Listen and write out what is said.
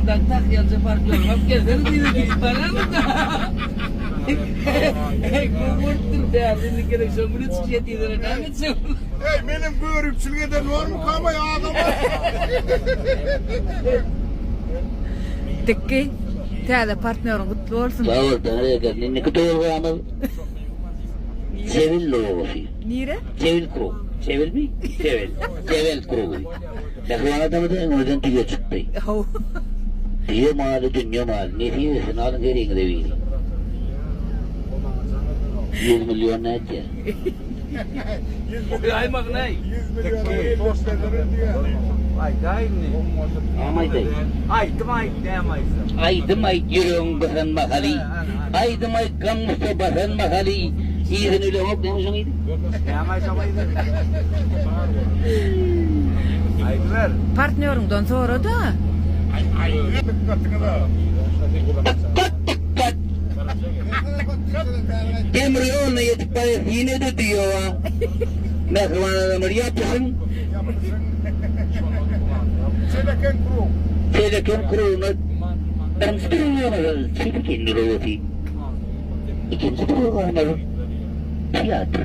Ýanyňdaky tahýalyja partnýoryňy alyp gelsene diýdi, diýip bararyn-da. Eý, gowy bolupdyr, bärde indi gerek şoň bilen çykyş etdiňizler, näme etjek ol? Eý, menem göripçilik eden bormukam-aý adama? Dikgi, täze partnýoryň gutly bolsun. Sag bol, Taňry ýalkasyn. Indiki duralgamyz Jebel lobasy. Nire? Jebel krug. Jebelmi? Jebel. Jebel krugy. Mähriban atamyz öňümizden düýe çykdy. Haw. Düýe maly dünýe maly. Nesip etsin alyň heriňize biri. 100 million nätýär? Goýaýmagyn-aý. 100 milliona elleşdirdiler diýýär. Aýdaý indi. Näme aýdaýyn? Aýdym aýt, näme aýtsaň. Aýdym aýt ýüregiň gysan mahaly, Aýdym aýt gam-gussa basan mahaly, Yzyny bileňok näme şoň yzy? Näme aýtsaň yzy? Aýdyber. Partnýoryňdan sora-da. Dykgatyňyza. Dykgat dykgat! Demir ýoluna ýetip barýas ýene-de düýe bar. Mähriban adamlar ýapyşyň. Ýapyşyň. Çeleken krug. Çeleken krugyna birinji duralgamyz Çeleken roboty. Ikinji duralgamyz teatr.